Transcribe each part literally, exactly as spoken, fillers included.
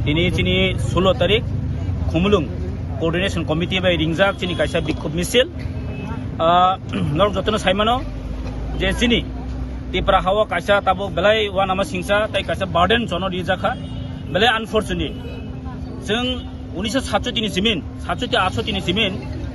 Tini chini sulo tarik Khumulwng Coordination Committee bai ringjak chini kaisa bikhub misil. Ah, norok jotono saimano je chini Tipra hao kaisa tabuk belai uanama singsa tei kaisa burden chono rijakha, belai unfortunate. Chwng unisho satsoti ni simin, satsoti atsoti ni simin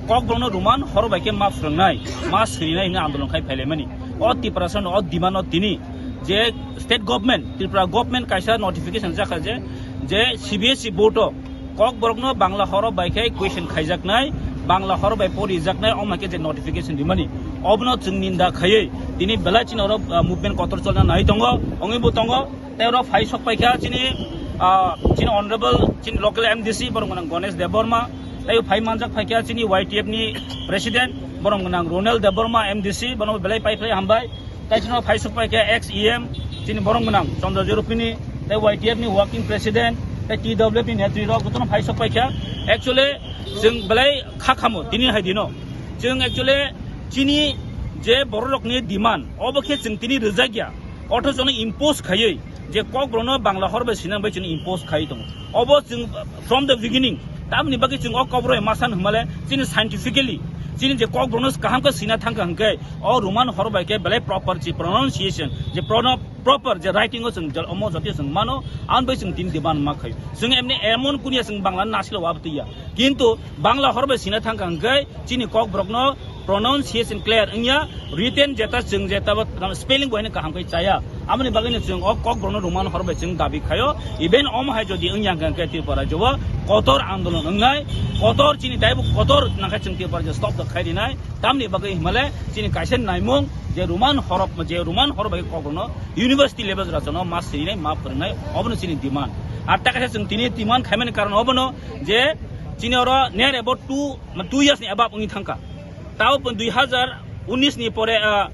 Kokborokno Roman horo bai khe ma phwrwngnai, ma sirinai hwnwi andolon khai phailaimani. O Tiprasano o demand no tini je state government, Tripura government kaisa notification jakha je, je C B S E board o Kokborokno Bangla horo bai khe question khaijaknai, Bangla horo bai porijaknai, o ma khe je notification rimani. Obono chwng ninda khaiwi tini belai chini oro, ah, movement kotor cholna nai tongo, wngwi bo tongo. Tei oro phai sok paikha chini, ah, chini honorable chini local M D C borok gwnang Ganesh Debbarma, tei phai manjak phaikha chini Y T F ni president borok gwnang Ronel Debbarma M D C, bono belai pai phlai hambai. Tei chini phai sok paikha ex E M chini borok gwnang Chandra Jorupini, tei Y T F ni working president, tei T W F ni netri rok jotono phai sok paikha. Actually chwng belai kha khamo tini hai dino. Chwng actually chini je borok rokni demand obo khe chwng tini rwjak ya. Othocho no impose khaiwi je Kokborokno Bangla hor bai sinang bai chwng impose khaiwi tongo. Obo chwng from the beginning, tamni bagwi chwng o Kokborok bai ma san hwnmale chini scientifically chini je Kokborokno kaham khe sina thangkha hwnkhe o Roman hor bai khe belai proper chi pronunciation je prono-, proper je writing o chwng jal-, omo jatiyo chwng mano, ang bai chwng tini demand ma khaio. Chwng emni emon kunia chwng Bangla nasilo wabtwi ya. Kintu Bangla hor bai sina thangkha hwnkhe chini Kokborokno pronunciation clear wngya, written jeta chwng jeta bo spelling bo haino kaham khe chaya. Amoni bagwino chwng o Kokborokno Roman hor bai chwng dabi khaio. Even omo hai jodi wngya hwnkhe Tripura rajyo o kotor andolon wngnai, kotor chini daibu kotor nangkhe chwng Tripura rajyo stop khai rinai. Tamni bagwi himale chini kaisa naimung je Roman hor, je Roman hor bai Kokborokno university level rajyono ma sirinai, ma phwrwngnai, obono chini demand. Ar ta kaisa chwng tini demand khaimani karon obono je chini oro near about two, two years ni above wngwi thangkha. Tao pun dui hazar unis ni pore, ah,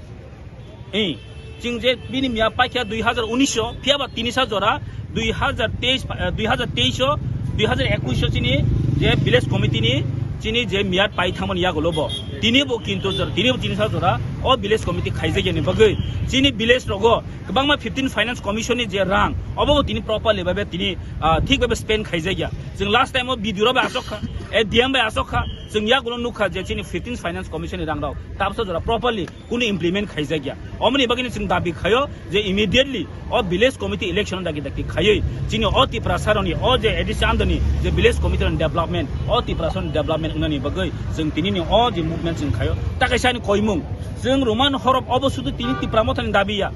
eh, chwng je bini miya paikha dui hazar unis o, phiya ba tini sa jora dui hazar teis, ah, dui hazar teis o, dui hazar ekuis o chini je village committee ni chini je miyat pai thangmani yagulo bo. Tini bo kintu jora, tini bo tini sa jora o village committee khaijakya ni bagwi chini village rogo kwbangma fifteen Finance Commission ni je rang, obo bo tini properly babe tini, ah, thik babe spend khaijakya. Chwng last time o B D O bai asok kha, eh, D M bai asok kha, chwng yagulo nukha je chini fifteen Finance Commission ni rang rok tabsa jora properly kunu implement khaijakya. Omoni bagwino chwng dabi khaio je immediately o village committee election dagi dagi khaiwi chini o Tiprasa rokni o je A D C andoni je village committee rokni development, o Tiprasa rokni development wngnani bagwi chwng tinini o je movement chwng khaio. Ta kaisa ani koimung, chwng Roman horof obo sudu tini Tipra Mothani dabi ya.